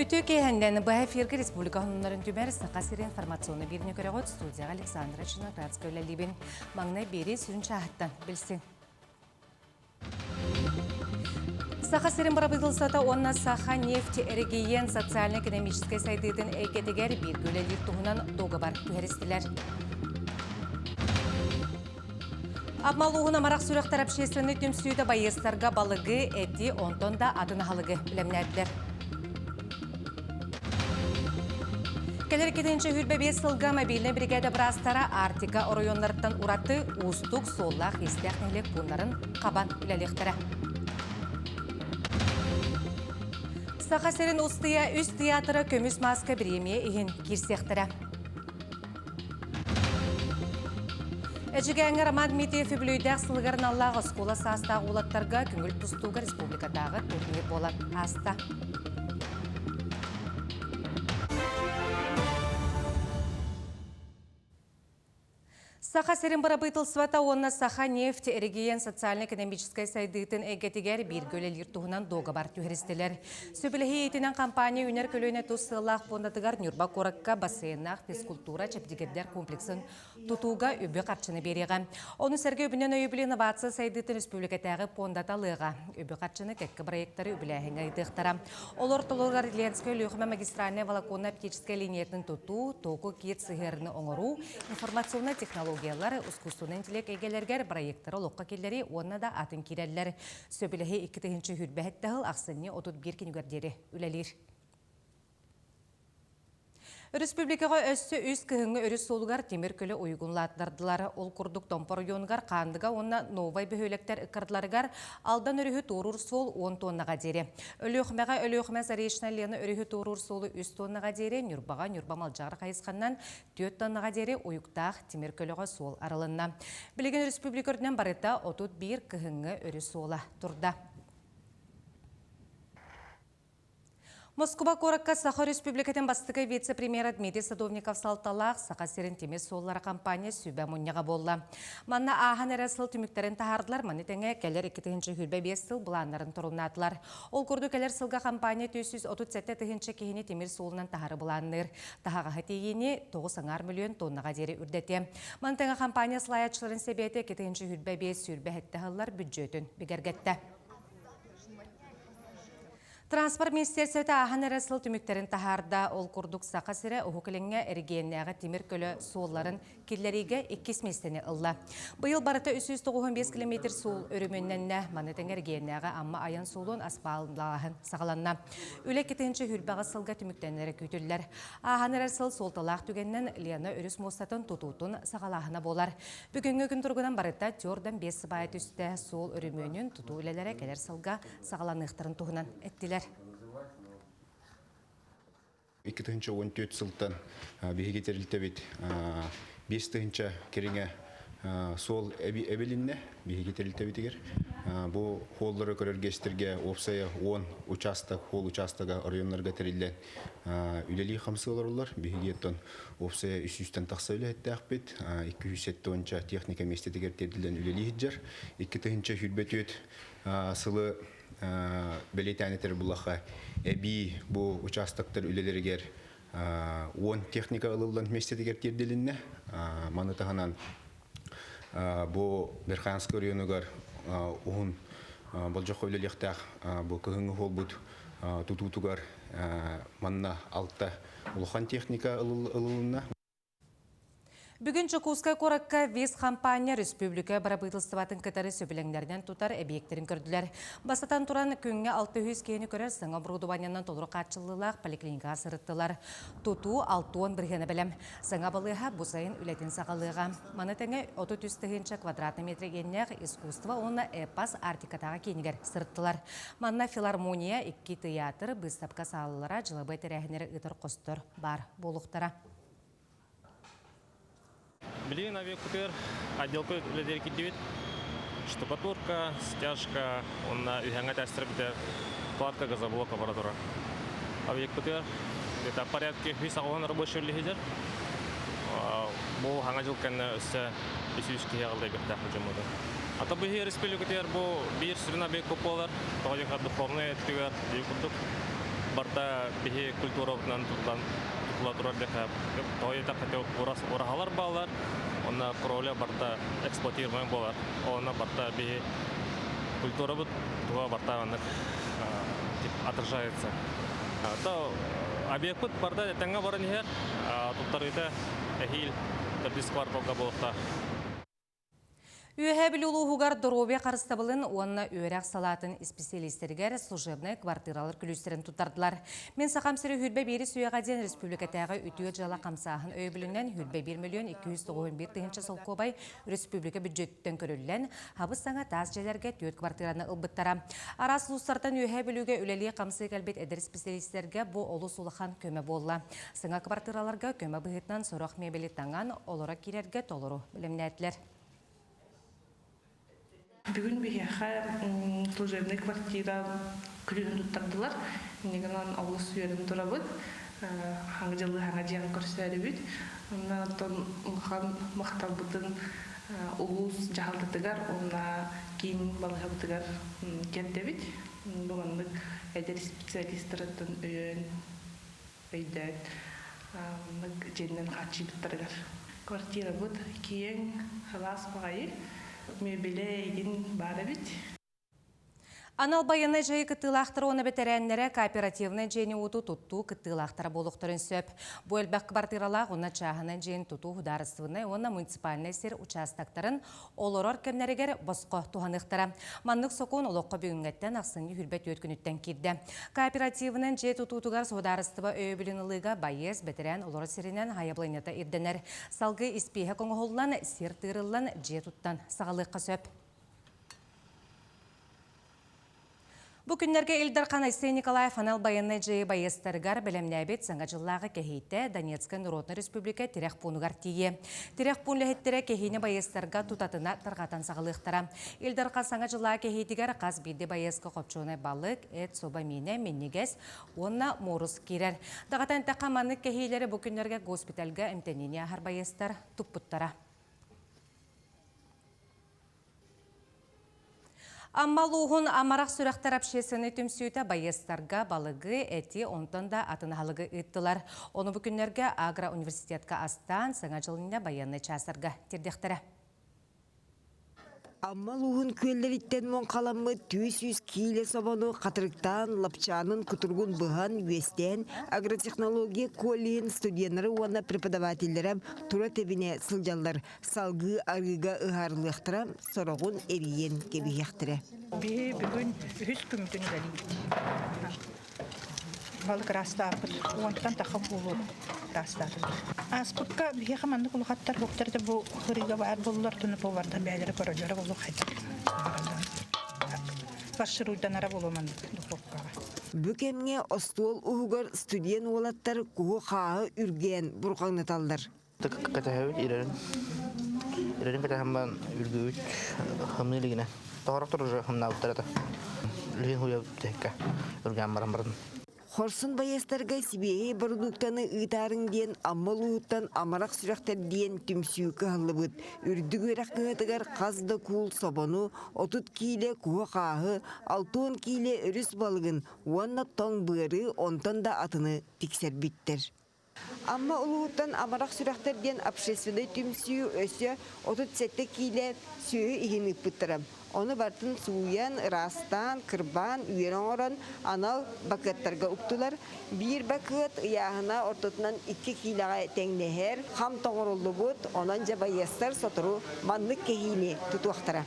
Үтүө киэһэннэн быһа эфиргэ республика хонуннарын түмэр Саха сирин информационный биирини көрөҕүт студияҕа Александра Чиноградская үлэлиибин. Маҥнай биэри сүрүн чааһыттан билсиҥ. Саха сирин бырабыыталыстыбата уонна Саха нефть эрэгийиэн социально-экономическай сайдыытын эйгэтигэр бииргэ үлэлиир туһунан дуогабар түһэристилэр. Абмалууһун амарах сүрэхтэр общественнай түмсүүтэ байыастарга балыгы, эти, онтон да атын аһылыгы бэлэмнээтилэр. Кэлэр 2025 сылга мобильнай биригээдэ быраастара Арктика оройуоннарыттан ураты уустук суоллаах-иистээх нэһилиэк пууннарын хабан үлэлиэхтэрэ. Саха сирин устуйа үс театра көмүс мааска бириэмийэ иһин киирсиэхтэрэ. Эдьигээҥҥэ Роман Дмитриев үбүлүөйдээх сылыгар аналлаах оскуола саастаах уолаттарга көҥүл тустууга республикатааҕы турнир буолан ааста. Саха сирин бырабыыталыстыбата уонна Саха нефть эрэгийиэн социально-экономическай сайдыытын эйгэтигэр бииргэ үлэлиир туһунан дуогабар түһэристилэр. Сөбүлэһии иитинэн компания үүнэр көлүөнэ тус сыаллаах пуондатыгар Ньурба куоракка бассейннаах физкультура чэбдигирдэр комплексын тутууга үбү-харчыны биэриэҕэ. Ону сэргэ үбүнэн өйөбүл инновация сайдыытын республикатааҕы пуондата ылыаҕа. Үбү-харчыны кэккэ проектары үбүлээһиҥҥэ ыытыахтара. Олор толоругар Ленскэй Өлүөхүмэ магистральнай волоконно-оптическай линиятын тутуу, току киит сыһыарыны оҥоруу, информационнай технологиялар, искусственнай интеллект эйгэлэригэр проектары олоххо киллэрии уонна да атын киирэллэр. Сөбүлэһии 2027 сыл ахсынньы 31 күнүгэр диэри үлэлиир. Өрөспүүбүлүкэҕэ өссө үс кыһыҥҥы өрүс суолугар тимир көлө уйгун улаатыннардылар. Ол курдук Томпо оройуонугар Хаандыга уонна Новай бөһүөлэктэр ыккардыларыгар Алдан өрүһү туоруур суол 10 тоннаҕа диэри. Өлүөхүмэҕэ Өлүөхүмэ Заречная Лена өрүһү туоруур суолу 3 тоннаҕа диэри, Ньурбаҕа Ньурба Малдьаҕар хайысханнан 4 тоннаҕа диэри уйуктаах тимир көлөҕө суол арылынна. Билигин өрөспүүбүлүкэ үрдүнэн барыта 31 кыһыҥҥы өрүс суола турда. Москуба куоракка Саха Өрөспүүбүлүкэтин бастакы вице-премьера Дмитрий Садовников салталаах Саха сирин тимир суоллара компания сүбэ мунньаҕа буолла. Манна ааһан эрэ сыл түмүктэрин таһаардылар, маны тэҥэ кэлэр 2025 сыл былааннарын торумнаатылар. Ол курдук кэлэр сылга компания 437 тыһыынча киһини тимир суолунан таһары былаанныыр. Таһаҕаһы тиийиини 9,5 миллион тоннаҕа диэри үрдэтиэ. Маны тэҥэ компания салайааччыларын сэбиэтэ 2025 сүүрбэ сыллар бүддьүөтүн бигэргэттэ. Транспорт министиэристибэтэ ааһан эрэр сыл түмүктэрин таһаарда. Ол курдук Саха сирэ Уһук Илиҥҥэ эрэгийиэннээҕи тимир көлө суолларын киллэриигэ иккис миэстэни ылла. Быйыл барыта 395 километр суол өрөмүөннэннэ. Маны тэҥэ эрэгийиэннээҕи Амма айан суолун аспааллааһын саҕаланна. Үлэ 2028 сылга түмүктэнэрэ күүтүллэр. Ааһан эрэр сыл суолталаах түгэнинэн Лена өрүс муостатын тутуутун саҕалааһына буолар. Бүгүҥҥү күн туругунан барыта түөртэн биэс сыбаайа түстэ. Суол өрөмүөнүн тутуу үлэлэрэ кэлэр сылга саҕаланыахтарын туһунан эттилэр. 2014 сылтан биһиги тэрилтэбит 5 тыһыынча кэриҥэ суол эбилиннэ биһиги тэрилтэбитигэр. Бу суоллары көрөргө истэргэ уопсайа 10 участок, суол участога оройуоннарга тэриллэн үлэлии хамсыы олороллор. Биһиги оттон уопсайа 300-тэн тахса үлэһиттээхпит, 270 техника миэстэтигэр тиэрдиллэн үлэлии сылдьар. 2024 сылы бэлиэтээн этэр буллахха, эбии бу участоктар үлэлэригэр 10 техника ылыллан миэстэтигэр тиэрдилиннэ. Маны таһынан бу Верхоянскай оройуонугар уһун болдьоххо үлэлиэхтээх бу кыһыҥҥы суолбут тутуутугар манна алта улахан техника ылылынна. Бүгүн Дьокуускай куоракка ВИЗ хампаанньа республика бырабыыталыстыбатын кытары сөбүлэҥнэринэн тутар эбийиэктэрин көрдүлэр. Бастатан туран, күҥҥэ 600 киһини көрөр саҥа оборудованиенан толору хааччыллыылаах поликлиникаҕа сырыттылар. Тутуу 60 бырыһыана бэлэм. Саҥа балыыһа бу сайын үлэтин саҕалыаҕа. Маны тэҥэ 33 тыһыынча квадратный метр иэннээх искусство уонна эпос Арктикатааҕы киинигэр сырыттылар. Манна филармония, икки тыйаатыр, быыстапка саалалара, дьылабыай тэрээһиннэри ыытар хостор баар буолуохтара. Билигин авиакутер отделка үлэлиир кирдибит. Штукатурка, стяжка, уонна үһэҥҥэ тестер кладка газоблок аппаратура. Авиакутер где-то порядке үс аҕыһын рабочий үлэһитэр. Бу хаҥа дьыл кэннэ өссө үс киһи аҕаллайбыттаах дьоммуту. Ата бу республикатыгар бу биир сүрүн объект буолар. Тоҕо диэхэ духовнай өттүгэр дии курдук. Барыта биһи культурабытынан тутулан тутула турар диэхэ. Тоҕо диэтэххэ ураһалар бааллар, онно кровля барыта эксплуатируемай буолар. Онно барыта биһи культурабыт туга барыта маннык отражается. То объекпыт барыта этэҥҥэ баран иһэр, туттарыыта эһиил төрдүс кварталга буолуохтаах. Үөһээ Бүлүү улууһугар доруобуйа харыстабылын уонна үөрэх салаатын исписэлиистэригэр служебнай квартиралар күлүүстэрин туттардылар. Мин Сахам сири хүрбэ биэри сүөҕэ диэн республикатааҕы үтүө дьыала хамсааһын өйөбүлүнэн хүрбэ 1 миллион 291 тыһыынча солкуобай республика бюджетиттэн көрүллэн, хабыс саҥа таас дьиэлэргэ түөрт квартираны ылбыттара. Араас улуустартан Үөһээ Бүлүүгэ үлэлии-хамсыы кэлбит эдэр исписэлиистэргэ бу олус улахан көмө буолла. Саҥа квартираларга көмө быһыытынан сорох мебели таҥан, олоро киирэргэ толору бэлэмнээтилэр. Бүгүн биһиэхэ служебный квартира күлүүһүн туттардылар. Иннигинэн олус үөрэн турабыт. Хаҥа дьылы хаҥа дьиэҕэ көрсөөрүбүт. Онно оттон улахан махталбытын улуус дьаһалтатыгар уонна киин балыыһабытыгар тиэрдэбит. Бу маннык эдэр специалистарыттан өйөөн өйдөөн маннык дьиэннэн хааччыйбыттарыгар. Квартирабыт киэҥ, сылаас баҕайы, мебелэ игин баар эбит. Анал байыаннай дьайыы кыттыылаахтара уонна бэтэрээннэрэ кооперативнай дьиэни-уоту туттуу кыттыылаахтара буолуохтарын сөп. Бу элбэх квартиралаах уонна чааһынай дьиэни тутуу судаарыстыбаннай уонна муниципальнай сир учаастактарын олорор кэмнэригэр босхо туһаныахтара. Маннык сокуон олоххо бүгүҥҥэттэн ахсынньы 24 күнүттэн киирдэ. Кооперативынан дьиэ тутуутугар судаарыстыба өйөбүлүн ылыыга байыас, бэтэрээн олорор сиринэн хайабыланньата ирдэнэр. Салгыы испииһэк оҥоһуллан, сир тыырыллан, дьиэ туттан саҕалыахха сөп. Бу күннэргэ Ил Дархан Айсен Николаев анал байыаннай дьайыы байыастарыгар бэлэмнээбит Саҥа дьыллааҕы кэһиитэ Донецкай Народнай Республика тирэх пуунугар тиийиэ. Тирэх пуун үлэһиттэрэ кэһиини байыастарга тутатына тарҕатан саҕалыахтара. Ил Дархан Саҥа дьыллааҕы кэһиитигэр хас биирдии байыаска хопчуонай балык, эт, собо миинэ, минньигэс уонна муорус киирэр. Даҕатан эттэххэ, маннык кэһиилэри бу күннэргэ госпитальга эмтэниини ааһар байыастар туппуттара. Амма улууһун Амарах сүрэхтэр общественнай түмсүүтэ байыастарга балыгы, эти, онтон да атын аһылыгы ыыттылар. Ону бу күннэргэ агро-университетка астаан, Саҥа дьыл иннинэ байыаннай чаастарга тиэрдиэхтэрэ. Амма улууһун күөллэриттэн муҥхаламмыт 200 киилэ собону хатырыктаан, лапчаанын кутуругун быһан, үөстээн, агротехнология коллеһын студеннара уонна преподавателлэрэ тура тэбинэ сылдьаллар. Салгыы арыыга ыһаарылыахтара, сороҕун эрийэн кэбиһиэхтэрэ. Биһи бүгүн үһүс күммүтүн үлэлиибит. Балык ыраастаабыт. Уонтан таха буолуо ыраастаатыбыт. Ааспыкка биһиэхэ маннык улахаттар буктар да бу хырыыга баар буоллар туну повардар бэйэлэрэ көрөллөрө буолуо хайдах фаршируйданара буолуо маннык духовкаҕа. Бу кэмҥэ остуол уһугар студент уолаттар куһу-хааһы үргээн бурҕаҥнаталлар. Кэтэһэбит ирэрин. Ирэрин кэтэһэн баран үргүбүт хымныы илигинэ. Тоҕорохтор уже хымнаабыттар этэ. Лиһин хуйа тэһиккэ үргээн баран барын. Хорсун байыастарга сибиэһэй бородууктаны ыытаарыҥ диэн Амма улууһуттан амарах сүрэхтэр диэн түмсүү кыһаллыбыт. Үрдүк үөрэх кыһатыгар хас да куул собону, 30 киилэ куһу-хааһы, 60 киилэ өрүс балыгын уонна тоҥ быары, онтон да атыны тиксэрбиттэр. Амма улууһуттан Амарах сүрэхтэр диэн общественнай түмсүү өссө 37 киилэ сүөһү иһин ыыппыттара. Ону барытын сууйан, ыраастаан, кырбаан, үөрэ оҥорон анал бакыаттарга уктулар. Биир бакыат ыйааһына ортотунан 2 киилэҕэ тэҥнэһэр, хам тоҥоруллубут, онон дьэ байыастар сотору маннык кэһиини тутуохтара.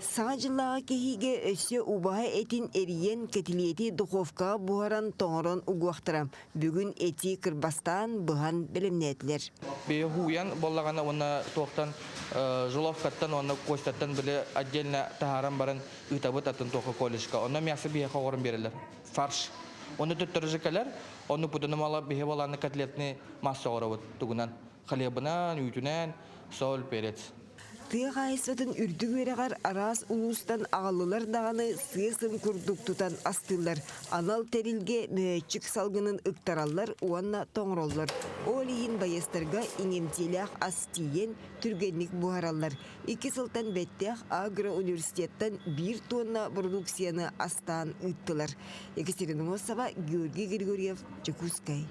Саҥа дьыллааҕы кэһиигэ өссө убаһа этин эрийэн, кэтилиэти духовкаҕа буһаран, тоҥорон угуохтара. Бүгүн эти кырбастаан, быһан бэлэмнээтилэр. Бэйэ хууйан буоллаҕына уонна туохтан жиловкаттан уонна костяттан били отдельно таһааран баран ыытабыт атын туохха колледжка. Онно мясо биһиэхэ оҕорон биэрэллэр. Фарш. Онно төттөрү же кэлэр. Онну путанымала биһи балааны котлетный масса оҕоробут тугунан. Хлебынан, үүтүнэн, соль, перец. Тыа хаһаайыстыбатын үрдүк үөрэҕэр араас улуустан аҕаллылар даҕаны сыа-сым курдук тутан астыыллар, анал тэрилгэ мөһөөччүк салгынын ыктараллар уонна тоҥороллор. Ол иһин байыастарга иҥэмтиэлээх ас тиийэн, түргэнник буһараллар. Икки сылтан бэттэх агроуниверситеттан биир туонна бородууксуйаны астаан ыыттылар. Екатерина Мосова, Георгий Григорьев, Дьокуускай.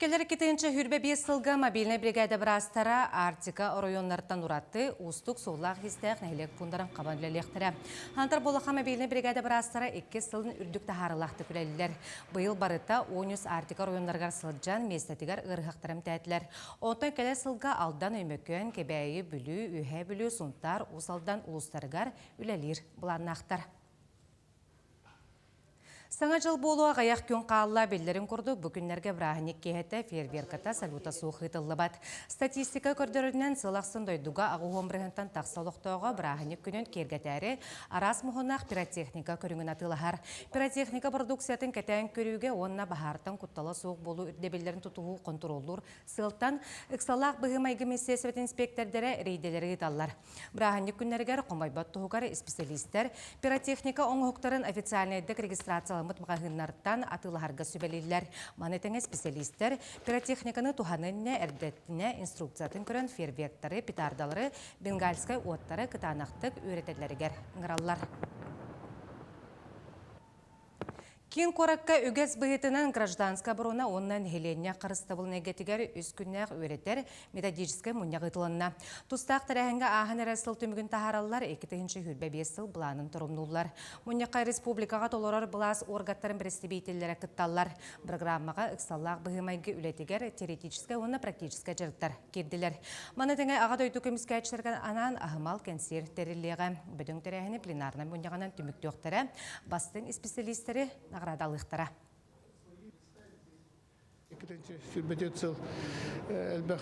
Кэлэр 2025 сылга мобильнай бригада быраастара Арктика оройуоннарыттан ураты уустук суоллаах-иистээх нэһилиэк пууннарын хабан үлэлиэхтэрэ. Хантар буоллахха мобильнай бригада быраастара иккис сылын үрдүк таһаарыылаахтык үлэлииллэр. Быйыл барыта 13 Арктика оройуоннарыгар сылдьан миэстэтигэр ыарыһахтары эмтээтилэр. Онтон кэлэр сылга Алдан, Өймөкөөн, Кэбээйи, Бүлүү, Үөһээ Бүлүү, Сунтаар, Уус Алдан улуустарыгар үлэлиир былааннаахтар. Саҥа дьыл буолуо аҕыйах күн хаалла, биллэрин курдук, бу күннэргэ бырааһынньык киэһэтэ фейерверката, салюта суох ыытыллыбат. Статистика көрдөрөрүнэн, сыл ахсын дойдуга аҕыс бырыһыантан тахса олохтооҕо бырааһынньык күнүн киэргэтээри араас муһуннаах пиротехника көрүҥүн атыылаһар. Пиротехника продукциятын кэтээн көрүүгэ уонна баһаартан куттала суох буолуу ирдэбиллэрин тутуһуу хонтуруоллуур сыалтан ыксаллаах быһыы-майгы министиэристибэтин инспиэктэрдэрэ рейдэлэри ыыталлар. Бырааһынньык күннэригэр хомойбот туһугар исписэлиистэр пиротехника оҥоһуктарын официальнайдык регистрацияламмыт маҕаһыыннартан атыылаһарга сүбэлииллэр. Маны тэҥэ исписэлиистэр пиротехниканы туһаныы иннинэ эрдэтинэ инструкциятын көрөн фейерверктары, петардалары, бенгальскай уоттары кытаанахтык үөрэтэллэригэр ыҥыраллар. Киин куоракка үгэс быһыытынан гражданскай оборона уонна нэһилиэнньэ харыстабылын эйгэтигэр үс күннээх үөрэтэр методическай мунньах ыытылынна. Тустаах тэрээһиҥҥэ ааһан эрэр сыл түмүгүн таһаараллар, 2025 сыл былаанын торумнууллар. Мунньахха республикаҕа толорор былаас уоргаттарын бэрэстэбиитэллэрэ кытталлар. Программаҕа ыксаллаах быһыы-майгы үлэтигэр теоретическай уонна практическай дьарыктар киирдилэр. Маны тэҥэ Аҕа дойду көмүскээччилэргэ анаан аһымал кэнсиэр тэриллиэҕэ. Бөдөҥ тэрээһини пленарнай мунньаҕынан түмүктүөхтэрэ, бастыҥ исписэлиистэри наҕараадалыахтара. Иккитинчи сүүрбэтиэт сыл элбэх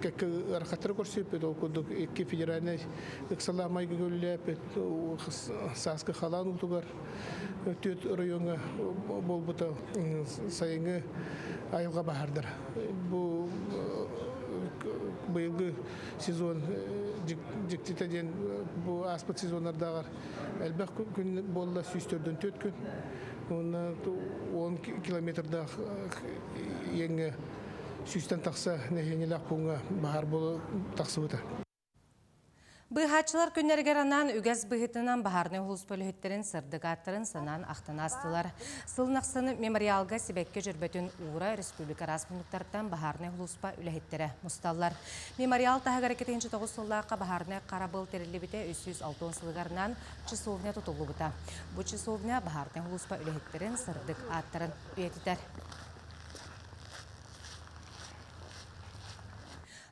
кэккэ ыарахаттары көрсүппүт. Ол курдук икки федеральнай ыксалаах майгыга үлэлээппит. Сааскы халаан уутугар түөрт оройуоҥҥа буолбута сайыҥҥы айылҕа баһаардар. Бу быйылгы сезон дьиктитэ диэн бу ааспыт сезоннардааҕар элбэх күн буолла 144 күн. Уонна 10 километрдаах иэҥҥэ сүүстэн тахса нэһилиэнньэлээх пууҥҥа баһаар буола тахсыбыта. Быыһааччылар күннэригэр анаан үгэс быһыытынан баһаарынай улууспа үлэһиттэрин сырдык ааттарын санаан ахтан аастылар. Сылын ахсын мемориалга сибэкки дьөрбөтүн уура республика араас муннуктартан баһаарынай улууспа үлэһиттэрэ мусталлар. Мемориал таһыгар 2009 сыллаахха баһаарынай харабыл тэриллибитэ 360 сылыгарынан часовня тутуллубута. Бу часовня баһаарынай улууспа үлэһиттэрин сырдык ааттарын үйэтитэр.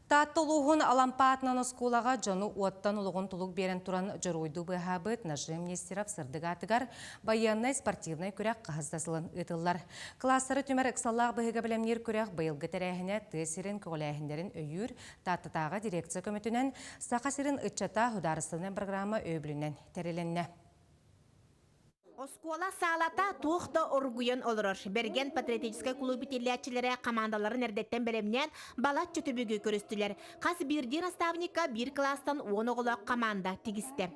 Таатта улууһун Алампаатынан оскуолаҕа дьону уоттан олоҕун тулук биэрэн туран дьоруойдуу быыһаабыт Нажим Нестеров сырдык аатыгар байыаннай-спортивнай күрэх хаһыс да сылын ыытыллар. Кылаастары түмэр ыксаллаах быһыыга бэлэмниир күрэх быйылгы тэрээһинэ тыа сирин көҕүлээһиннэрин өйүүр Тааттатааҕы дирекция көмөтүнэн Саха сирин ыччата судаарыстыбаннай программа өйөбүлүнэн тэрилиннэ. Оскуола саалата туох да оргуйан олорор. Бэргэн патриотическай кулууп итиллээччилэрэ хамаандаларын эрдэттэн бэлэмнээн балачча түбүгү көрүстүлэр. Хас биирдии наставникка биир кылаастан уон оҕолоох хамаанда тигистэ.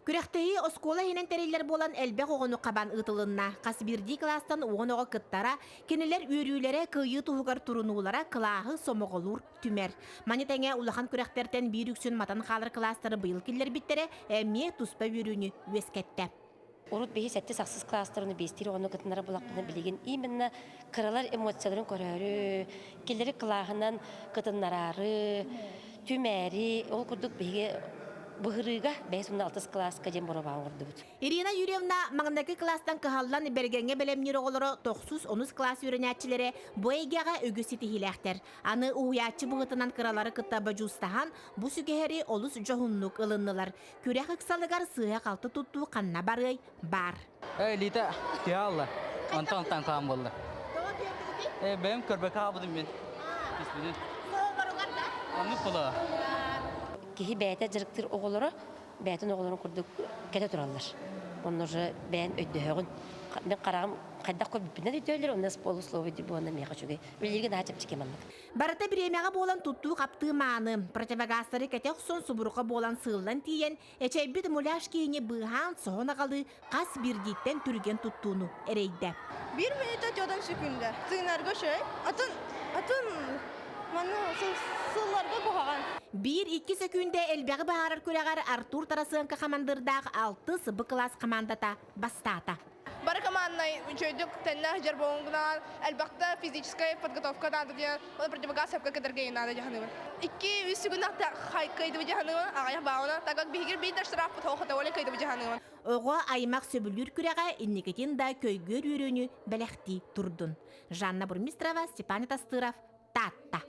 Күрэхтэһии оскуола иһинэн тэриллэр буолан элбэх оҕону хабан ыытылынна. Хас биирдии кылаастан уон оҕо кыттара, Кинилэр үөрүүлэрэ, кыайыы туһугар турунуулара кылааһы сомоҕолуур, түмэр. Маны тэҥэ улахан күрэхтэртэн биир үксүн матан хаалар кылаастары быйыл киллэрбиттэрэ эмиэ туспа үөрүүнү үөскэттэ. Урут биһи сэттис ахсыс класстарыны биэстиир оҕону кытыннара булахпына билигин именно кыралар эмоцияларын көрөөрү, кинилэри кылааһынан кытыннараары, түмээри, ол курдук биһиги быһырыыга бэһис уонна алтыс кылааска диэн боруобаҕа оҥордубут. Ирина Юрьевна маҥнайгы кылаастан кыһаллан Бэргэҥҥэ бэлэмниир оҕолоро тохсус онус кылаас үөрэнээччилэрэ бу эйгэҕэ үгүс ситиһиилээхтэр. Аны уһуйааччы быһыытынан кыралары кытта бодьуустаһан, бу сүгэһэри олус дьоһуннук ылыннылар. Күрэх ыксалыгар сыыһа-халты туттуу ханна барыай баар. Элита тиалла. Онтон таҥкаан буолла. Э бэйэм көрбөкө хаалбытым мин. Испинин. Оннук була. Киһи бэйэтэ дьарыктыыр оҕолоро бэйэтин оҕолорун курдук кэтэ тураллар. Онно уже бэйэн өйдөһөҕүн. Мин хараҕым хайдах көрбүппүнэн өйдөөлөр, онно полусловие буолан миэхэ үчүгэй. Үлэлииргэ наһаа чэпчэки маннык. Барыта бириэмэҕэ буолан туттуу-хаптыы мааны, противогазтары кэтэ охсон субурука буолан сыыллан тиийэн, эчэйбит муляж киһини быыһаан соһон аҕалыы хас биирдииттэн түргэн туттууну эрэйдэ. Биир мүнүүтэ 40 секунда. Тыынарга үчүгэй. Атын, атын маны сылларга куһаҕан. Биир-икки сөкүүндэ элбэҕи быһаарар күрэҕэр Артур Тарасенко хамандыырдаах алтыс Б кылаас хамаандата бастаата. Бары команднай үчүгэйдик тэннэ сылдьар буолуҥгунаан элбэхтэ физическая подготовка наада диэн ол противогаз сөпкө кэтэргэ наада дьаһаныбын. Икки үс күн кыайдыбы дьаһаныбын аҕыйах баҕана так как биһигир биир да штрафпыт хоҕо хотоҕоле кыайдыбы дьаһаныбын. Оҕо аймах сөбүлүүр күрэҕэ инникитин да көйгүөр үөрүүнү бэлэхтии турдун. Жанна Бурмистрова, Степан Тастыров, Таатта.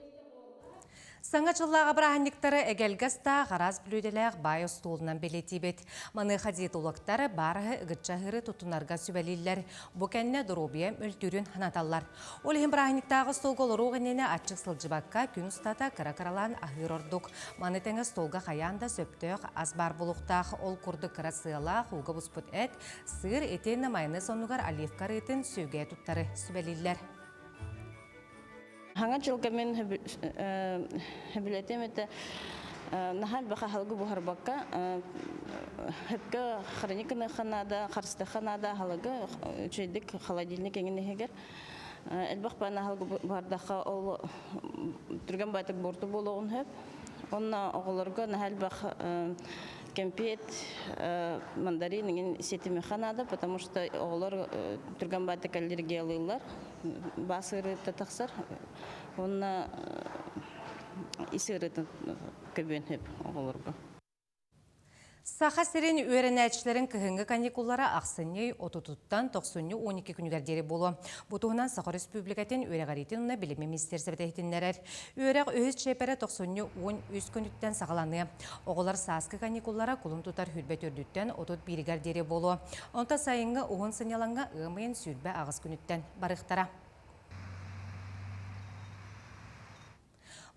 Саҥа дьыллааҕы бырааһынньыктары эгэлгэ астаах араас бүлүүдэлээх баай остуолунан бэлиэтиибит. Маныаха диетологтар баарыһы ыгычча аһыыры туттунарга сүбэлииллэр. Бу кэннэ доруобуйа мөлтүүрүн санаталлар. Ол иһин бырааһынньыктааҕы остуолга олоруох иннинэ аччык сылдьыбакка, күн устата кыра-кыралаан аһыыр ордук. Маны тэҥэ остуолга хайаан да сөптөөх ас баар буолуохтаах. Ол курдук кыра сыалаах, ууга буспут эт, сыыр итиэннэ майонез оннугар оливка арыытын сүөгэйэ туттары сүбэлииллэр. Хаҥа дьылга мин сөбүлэтиэм этэ наһаа элбэх аһылыгы буһарбакка сөпкө хранить гыныахха наада, харыстыахха наада аһылыгы үчүгэйдик холодильник эҥин иһигэр элбэх баан аһылыгы буһардахха ол түргэн баайтык буорту буолуоҕун сөп. Онно оҕолорго наһаа элбэх кэмпиэт, мандарин эҥин сиэтимиэххэ наада, потому что оҕолор түргэн баайтык аллергиялыыллар. Бас ыарыыта тахсар уонна ис ыарыытын көбүөн сөп оҕолорго. Саха сирин үөрэнээччилэрин кыһыҥҥы каникуллара ахсынньы отутуттан тохсунньу 12 күнүгэр диэри буолуо. Бу туһунан Саха Республикатын үөрэҕириитин уонна билими министиэристибэтэ иһитиннэрэр. Үөрэх үһүс чиэпэрэ тохсунньу 13 күнүттэн саҕаланыа. Оҕолор сааскы каникуллара кулун тутар хүрбэ төрдүттэн 31-гэр диэри буолуо. Онтон сайыҥҥы уһун сынньалаҥҥа ыам ыйын 28 күнүттэн барыахтара.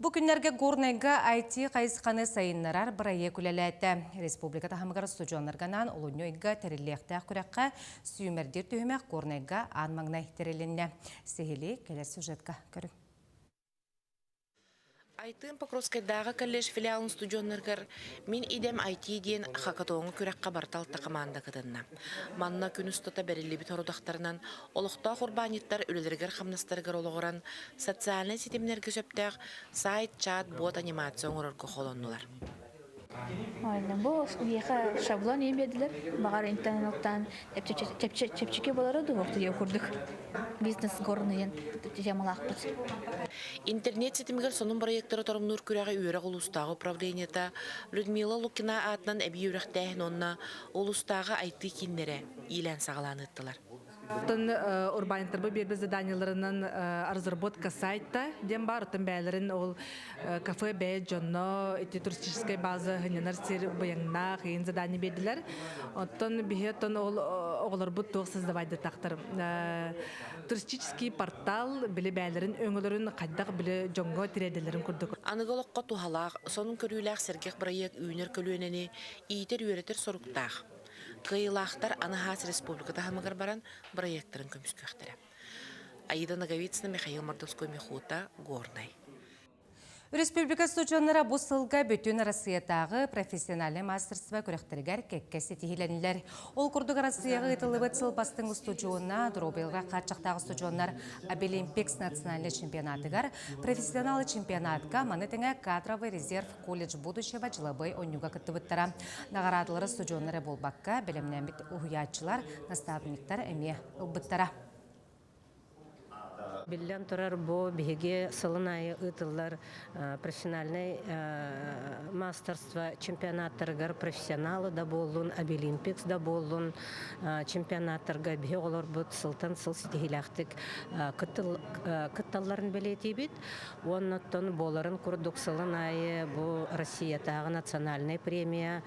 Бу күннэргэ Горнайга IT хайысханы сайыннарар бырайыак үлэлээтэ. Республика таһымыгар устудьуоннарга анаан олунньу ыйга тэриллиэхтээх күрэххэ сүүмэрдиир түһүмэх Горнайга аан маҥнай тэрилиннэ. Сиһилии кэлэр сюжетка көрүҥ. Айтыын Покровскайдааҕы колледж филиалын студеннарыгар «Мин идэм IT» диэн хакатоҥҥа күрэххэ барыта алта хамаанда кытынна. Манна күн устата бэриллибит сорудахтарынан олохтоох урбаанньыттар үлэлэригэр-хамнастарыгар олоҕуран социальнай ситимнэргэ сөптөөх сайт, чат, бот анимация оҥорорго холоннулар. Бу биһиэхэ шаблон иһин биэрдилэр. Баҕар интернеттан чэпчэки буолара дуу диye курдук. Бизнес горныйын темалаахпыт. Интернет ситимигэр сонун бырайыактары торумнуур күрэҕи үөрэх улуустааҕы управлениета Людмила Лукина аатынан эбии үөрэхтээһин уонна улуустааҕы IT кииннэрэ иилээн-саҕалаан ыыттылар. Оттон урбаанньыттарбы биэрбит заданиеларынан разработка сайта диэн баар. Оттон бэйэлэрин ол кафе бэйэ дьонно ити туристическай база сынньанар сир быйаҥнаах иин задание биэрдилэр. Оттон биһи оттон ол оҕолорбут туох создавайдатахтар туристический портал били бэйэлэрин өҥөлөрүн хайдах били дьоҥҥо тириэрдэллэрин курдук. Аныгы олоххо туһалаах, сонун көрүүлээх сэргэх бырайыак үүнэр көлүөнэни иитэр-үөрэтэр соруктаах. Кыайыылаахтар аны хаас республика таһымыгар баран бырайыактарын көмүскүөхтэрэ. Аида Ноговицына, Михаил Мордовской, Михута, Горнай. Республика студеннара бу сылга бүтүн Россиятааҕы профессиональнай мастерство күрэхтэригэр кэккэ ситиһилэнилэр. Ол курдук Россияҕа ыытыллыбыт сыл бастыҥ устудьуона, доруобуйалара хааччахтаах устудьуоннар Абилимпикс национальнай чемпионатыгар, профессионалы чемпионатка, маны тэҥэ кадровый резерв колледж будущего дьылабыай оонньууга кыттыбыттара. Наҕараадалары студеннар эрэ буолбакка, бэлэмнэммит уһуйааччылар, наставниктар эмиэ ылбыттара. Биллэн турар, бу биһиги сылын аайы ыытыллар профессиональнай мастерство чемпионаттарыгар профессионалы да буоллун, Абилимпикс да буоллун чемпионаттарга биһи оҕолорбут сылтан сыл ситиһиилээхтик кытталларын бэлиэтиибит. Уонна оттон буоларын курдук сылын аайы бу Россиятааҕы национальнай премия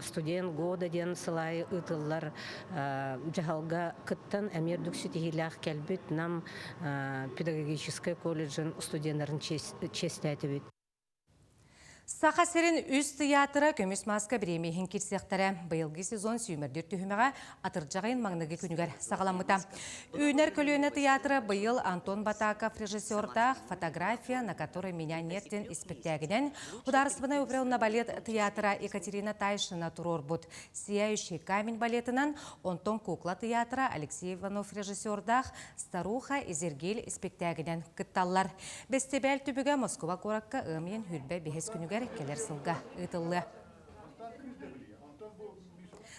«Студент года» диэн сыл аайы ыытыллар дьаһалга кыттан эмиэ үрдүк ситиһиилээх кэлбит Нам педагогическай колледжын студеннарын чиэстээтибит. Саха сирин үс тыйаатыра көмүс мааска бириэмийэһин киирсиэхтэрэ. Быйылгы сезон сүүмэрдиир түһүмэҕэ атырдьах ыйын маҥнайгы күнүгэр саҕаламмыта. Үүнэр көлүөнэ тыйаатыра быйыл Антон Батаков режиссердаах «Фотография, на которой меня нет» диэн испэктээгинэн Художественнай оперна балет тыйаатыра Екатерина Тайшина туруорбут «Сияющий камень» балетынан, онтон кукла тыйаатыра Алексей Иванов режиссердаах «Старуха Изергиль» испэктээгинэн кытталлар. Бэстибээл түбүгэ Москуба куоракка ыам ыйын хүрбэ биһис күнүгэр кэлэр сылга ыытыллыа.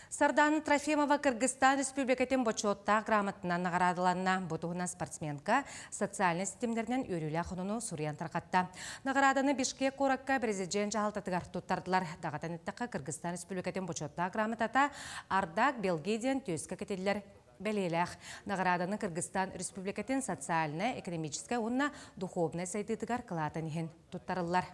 Сардаана Трофимова Кыргызстан Республикатын бочуоттаах грамотатынан наҕараадаланна. Бу туһунан спортсменка социальнай ситимнэринэн үөрүүлээх сонуну суруйан тарҕатта. Наҕарааданы Бишкек куоракка президент дьаһалтатыгар туттардылар. Даҕатан эттэххэ, Кыргызстан Республикатын бочуоттаах грамотата Ардак Белги диэн түөскэ кэтиллэр бэлиэлээх. Наҕарааданы Кыргызстан Республикатын социальнай, экономическай уонна духовнай сайдыытыгар кылаатын иһин туттарыллар.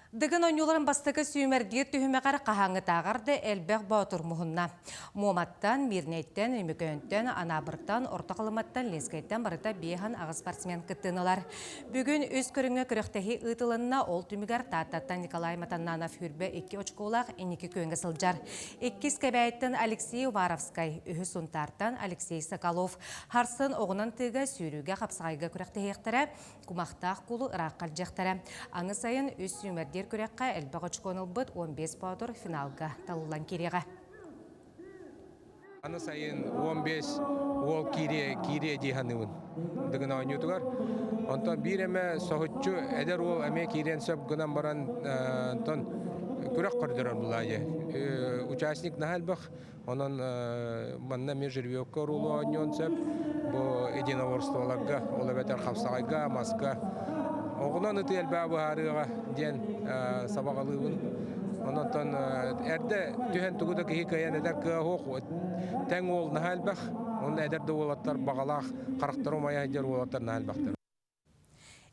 Дыгын оонньууларын бастакы сүүмэрдиир түһүмэҕэр хаһааҥҥытааҕар да элбэх боотур муһунна. Муоматтан, Мирнэйтэн, Өймөкөөнтөн, Анаабыртан, Орто Халыматтан, Ленскэйтэн барыта 58 спортсмен кыттыыны ылар. Бүгүн үс көрүҥҥэ күрэхтэһии ыытылынна, ол түмүгэр Тааттаттан Николай Матаннанов хүрбэ икки очколаах инники күөҥҥэ сылдьар. Иккис Кэбээйиттэн Алексей Уваровскай, үһүс Сунтаартан Алексей Соколов. Харсын оҕунан тыыга сүүрүүгэ хапсаҕайга күрэхтэһиэхтэрэ, кумахтаах кулу ыраахха илдьиэхтэрэ. Аны сайын үс сүүмэрдиир күрэххэ элбэх очкону ылбыт 15 боотур финалга талыллан киириэҕэ. Аны сайын 15 уол киириэ, киириэ дии саныыбын Дыгын оонньуутугар. Онтон биир эмэ соһуччу эдэр уол эмиэ киириэн сөп гынан баран онтон күрэх көрдөрөр булаайы. Участник наһаа элбэх. Онон манна эмиэ жеребьевка уруулу оонньуон сөп. Бу единоборстволарга, ол эбэтэр хапсаҕайга, маска оҕунан ытыы элбэҕи быһаарыаҕа диэн сабаҕалыыбын. Онон эрдэ түһэн тугу да киһи кыайан эдэр кыа суох тэҥ уол наһаа элбэх. Онно эдэр да уолаттар баҕалаах харахтара умайа сылдьар уолаттар наһаа элбэхтэр.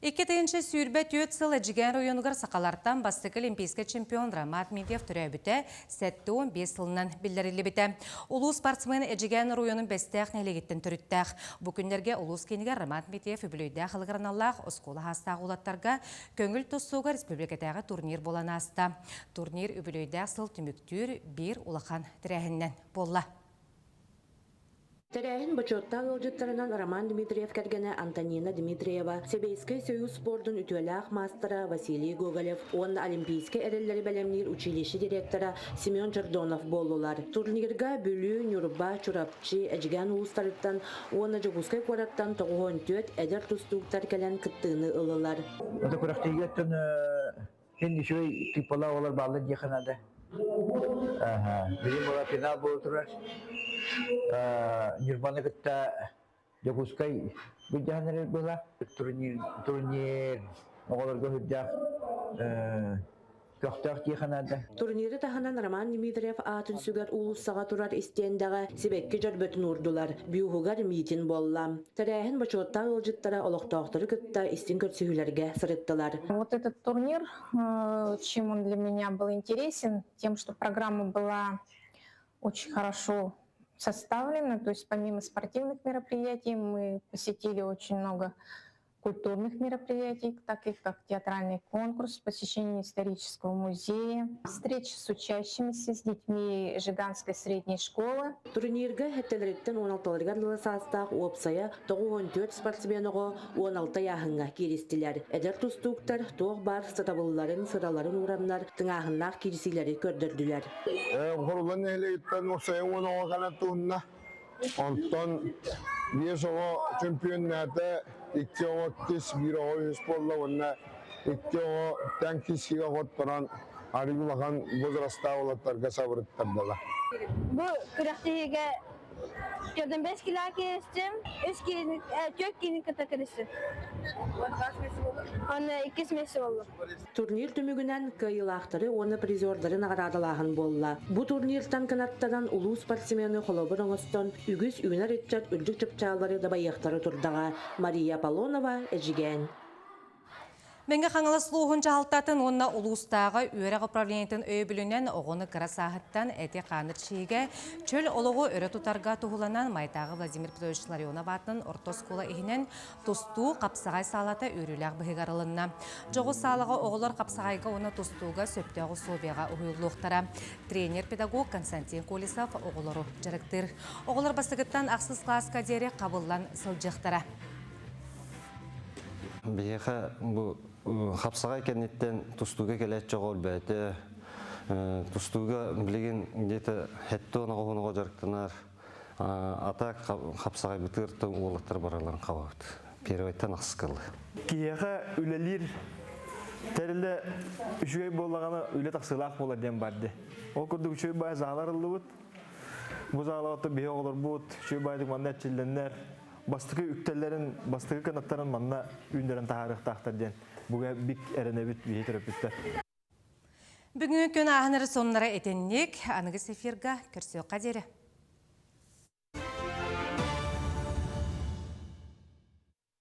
2024 сыл Эдьигээн оройуонугар сахалартан бастакы олимпийскай чемпион Роман Дмитриев төрөөбүтэ 75 сылынан биллэриллибитэ. Улуу спортсмен Эдьигээн оройуонун Бэстээх нэһилиэгиттэн төрүттээх. Бу күннэргэ улуус киинигэр Роман Дмитриев үбүлүөйдээх ылыгар аналлаах оскуола саастаах уолаттарга көҥүл тустууга республикатааҕы турнир буолан ааста. Турнир үбүлүөйдээх сыл түмүктүүр биир улахан тэрээһининэн буолла. Тэрээһин бочуоттаах ыалдьыттарынан Роман Дмитриев кэргэнэ Антонина Дмитриева, Сэбиэскэй Союз спордун үтүөлээх маастара Василий Гоголев уонна Олимпийскай эрэллэри бэлэмниир училище директора Семен Чордонов буоллулар. Турнирга Бүлүү, Ньурба, Чурапчы, Эдьигээн улуустарыттан уонна Дьокуускай куораттан 94 эдэр тустууктар кэлэн кыттыыны ыллылар. Это күрэхтэһиигэ Син үчүгэй тыыппалаах оҕолор бааллар диэххэ наада. Билим буола финал буола турар. Ньурбаны кытта Дьокуускай былдьаһан эрэр буола. Турнир, турнир оҕолорго сүрдээх көхтөөх диэххэ наада. Турниры таһынан Роман Дмитриев аатын сүгэр уулуссаҕа турар истиэндэҕэ сибэкки дьөрбөтүн уурдулар, бюһугар миитин буолла. Тэрээһин бочуоттаах ыалдьыттара олохтоохтору кытта истиҥ көрсүһүүлэргэ сырыттылар. Вот этот турнир, чем он для меня был интересен, тем, что программа была очень хорошо составлена, то есть помимо спортивных мероприятий мы посетили очень много культурных мероприятий, таких как театральный конкурс, посещение исторического музея, встречи с учащимися, с детьми Жиганской средней школы. Турнирга хэттэлэриттэн 16-ларыгар дылы саастаах уопсайа 94 спортсмен оҕо 16 ыйааһыҥҥа кииристилэр. Эдэр тустууктар туох баар сатабылларын, сыраларын уураннар тыҥааһыннаах киирсиилэри көрдөрдүлэр. Хорулан нэһилиэгиттэн уопсайа уон оҕо кэлэн туһунна. Онтон биэс оҕо чөмпүйүөннээтэ, икки оҕо иккис, биир оҕо үһүс буолла уонна икки оҕо тэҥ киирсиигэ хотторон арыый улахан возрастаах уолаттарга сабырыттардылар. Бу күрэхтэһиигэ 45 кило киристим, үс киһини, түөрт киһини кытта киристим. Онно иккис миэстэ буоллум. Турнир түмүгүнэн кыайыылаахтары уонна призердары наҕараадалааһын буолла. Бу турниртан кынаттанан улуу спортсмены холобур оҥостон үгүс үүнэр ыччат үрдүк чыпчааллары дабайыахтара турдаҕа. Мария Аполлонова, Эдьигээн. Мэҥэ Хаҥалас улууһун дьаһалтатын уонна улуустааҕы үөрэх управлениетын өйөбүлүнэн оҕону кыра сааһыттан эти-хааны чиигэ чөл олоҕу өрө тутарга туһуланан Майтааҕы Владимир Петрович Ларионов аатынан орто оскуола иһинэн тустуу хапсаҕай саалата үөрүүлээх быһыыга арылынна. Дьоҕус саалаҕа оҕолор хапсаҕайга уонна тустууга сөптөөх условияҕа уһуйуллуохтара. Тренер-педагог Константин Колесов оҕолору дьарыктыыр. Оҕолор бастакыттан ахсыс кылааска диэри хабыллан сылдьыахтара. Биһиэхэ бу хапсаҕай кэнниттэн тустууга кэлээччи оҕо өлбөөтө. Тустууга билигин где-то хэттон оҕоһун оҕо дьарыктанар. Ата хапсаҕай бытыыртан уолаттар бараларын хабабыт. Первойтан ахсыкылы. Киһиэхэ үлэлиир тэрилэ үчүгэй буоллаҕына үлэ тахсыылаах буолар диэн бар дии. Ол курдук үчүгэй баай заалар ыллыбыт. Бу заалаҕа биһи оҕолорбут үчүгэй баайдык манна эрчиллэннэр бастакы үктэллэрин, бастакы кынаттарын манна үүннэрэн таһаарыахтаахтар диэн буга бик эрэнэбит биһи төрөппүттэр. Бүгүҥҥү күн ааһынары сонуннара итинник. Аныгыс эфирга көрсүөххэ диэри.